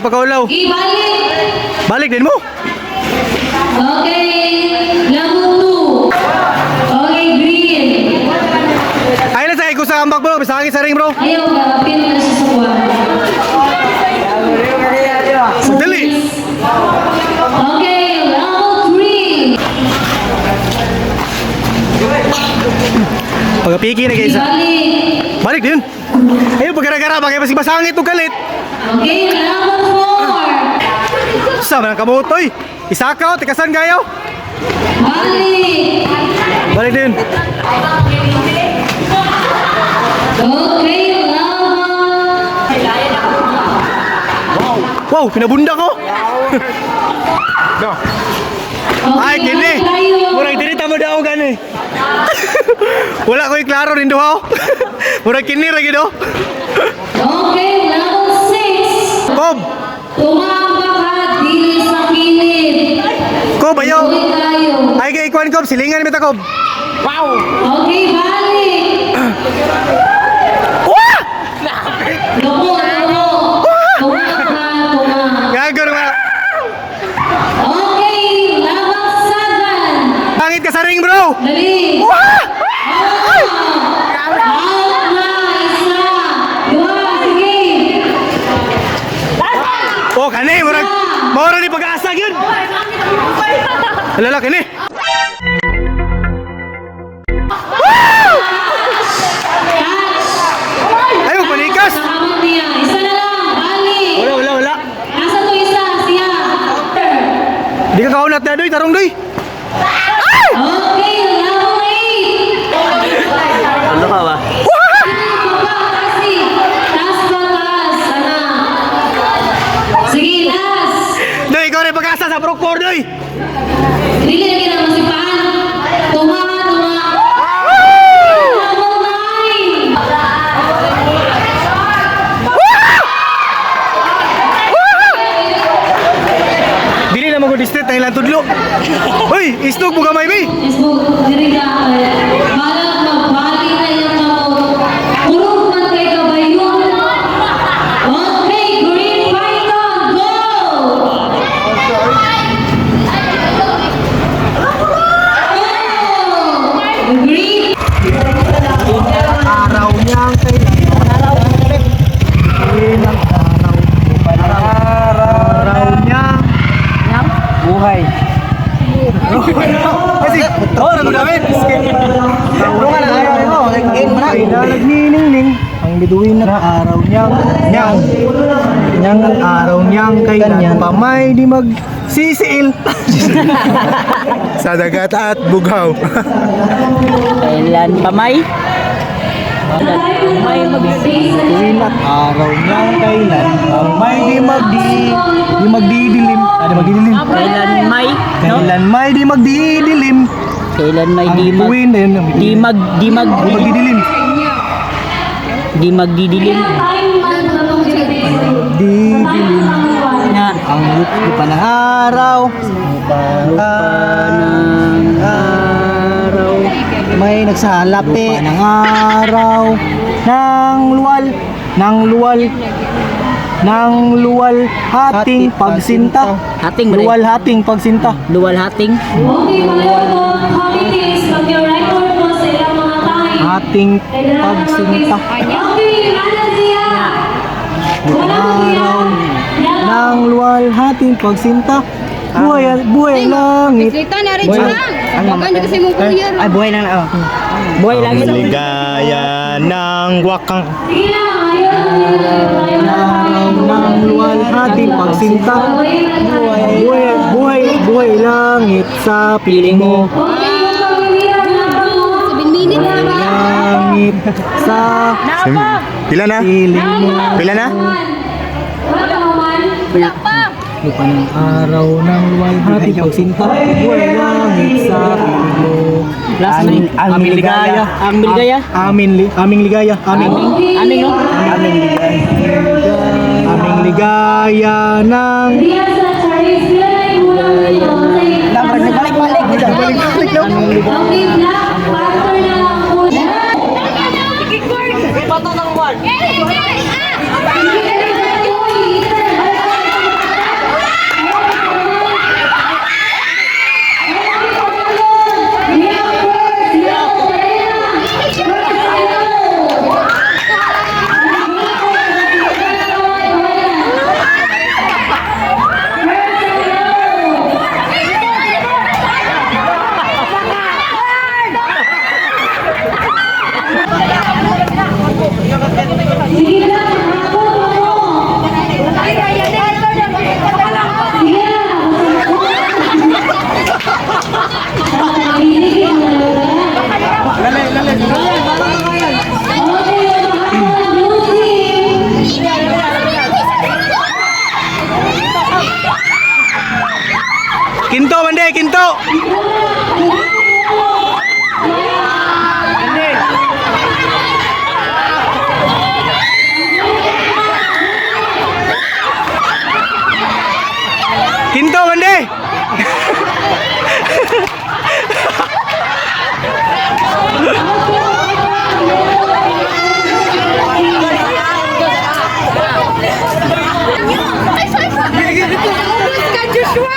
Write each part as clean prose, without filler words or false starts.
pagkaulaw. Ibalik. Balik din mo. Okay, level 2. Okay, green. Ay lang sa ikaw sa ambak, bro. Basta sa ring, bro. Ayaw, gagapin na siya sa kuwan. Dali. Okay, level 3. Pagapiki na guys. Ibalik. Balik din. Ayun, pagkara-gara, bagay masig masangit o kalit. Okay, level 4. Sa man ang kabutoy. Isakaw, tikasan kayo. Balik. Balik din. Okay, level. Wow, pinabunda ko. No. Okay, Ay, kini. tayo. Murag dili ta mo daw gani. Wala ko'y klaro rin duha, oh. Murag kini ra gid, oh. Okay, level 6. Kob, Tumama ka dili sa kilid. Kob ayo. Uwi tayo. Ay kay ikuan, Kob, silingan mi ta, Kob. Okay, balik. Wah! Loko, loko. Tuma ka, tuma. Gago ra. Okay, level 7. Pangit ka sa ring, bro. Dali. Wah! Out na, isa. Dua, sige. Oh, kani murag mao ni pag-asa gyud. Alala kini. Catch. Ayo panikas. Sa kamot niya. Isa na lang, balik. Wala, wala, wala. Asa to isa? Siya. Di ka kaunat na doy, tarong doy. Okay, level 8. Ano ka ba? Kasi, taas pa taas. Ana. Sige, last. Doy, ikaw rin pag-asa sa Brook 4, doy. Dili lagi na masipaan. Tuma, tuma. Level 9. Dili na mo district ang ilang tudlo. Hoy, isnog mo gamay mi. Isbog, diri ka. Balag magbali na iyang kamot. Urog man kay kabayon. Okay, Green Python, go! Oh! Green Araw niyang kay araw. Araw niya. Buhay. Kasi, oh, ano namin? Ano nga lang araw mo? Game mo na. Ay na nagniningning ang bituin na araw niyang niyang niyang ang araw niyang kailan pa may di mag sisiil. Sa dagat at bughaw. Kailan pa may? May mag Bituin at araw niyang kailan pa may di magdidilim. Ah, di magdidilim. Kailan may? No? Kailan may di magdidilim. Kailan may Ang di mag bituin ayun ang di bituin. mag di mag Di magdidilim. di magdidilim Didilim. na Ang lupa ng araw. Lupa ng araw. May nagsalapi. Lupa ng araw. Ng luwal. Ng luwal. Ng luwal hating pagsinta. Hating ba rin? Luwal hating pagsinta. Luwal hating. Okay, mga po, committees, mag-record po sa ilang mga time. Hating pagsinta. Okay, ano siya? Lupa ng araw. Ng luwal hating pagsinta. Buhay, buhay ang langit. Dito na rin siya. Huwag kasi mong kuya. Ay, buhay na oh. Buhay lang. Ligaya ng wakang. Sige lang, ayaw lang. Araw ng luwal hating pagsinta. Buhay, buhay, buhay langit sa piling mo. Okay, yung pamilya na po. 7 minutes na ba? Langit sa Pila na? piling mo. Pila na? Wala pa man. Wala pa. Lupa ng araw ng luwalhati pagsinta. Buhay langit sa piling mo. Last na yun. Aming ligaya. Ang ligaya. Amin li, aming ligaya. Aming Aming no? Aming ligaya. Aming ligaya ng Diya sa Charis, sila na yung kulang nito. Balik-balik. Balik-balik no? Okay, Black Panther na lang po. Pato ng one. Hindi ka na Kinto, mande, kinto. Kinto, mande. Ubus ka, Joshua!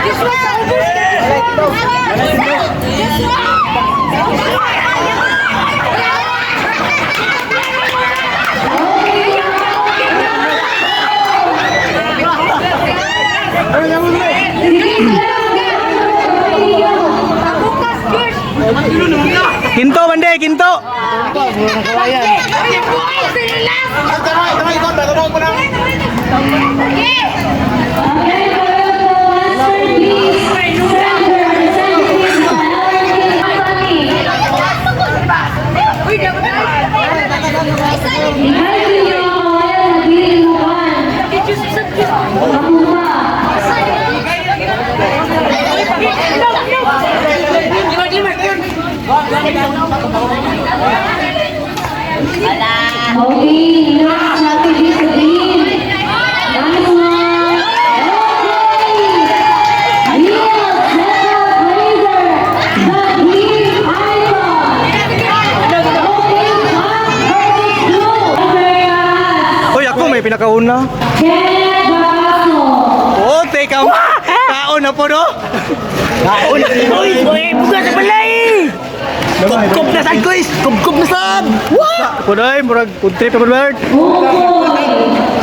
Joshua, ubus ka, Joshua! Joshua! Bukas, Josh! Kinto, mande, kinto. Okay, Master, please send the representative to LK Company. Ihayin niyo ang kawayan na gilimukan. Kapupa. Okay, next natin dito din. Nice one. Okay. Neil Zeta Fraser, the Green Icon. Okay, Black versus Blue. Andreas. Uy, ako may pinakauna. Kenneth Barraso. Oh, teka mo. Kaon na po, no? Uy, uy, buga sa balay! Kubkub na sad, guys! Kubkub na sad! Kunoy, murag, good trip, Robert. Bukoy.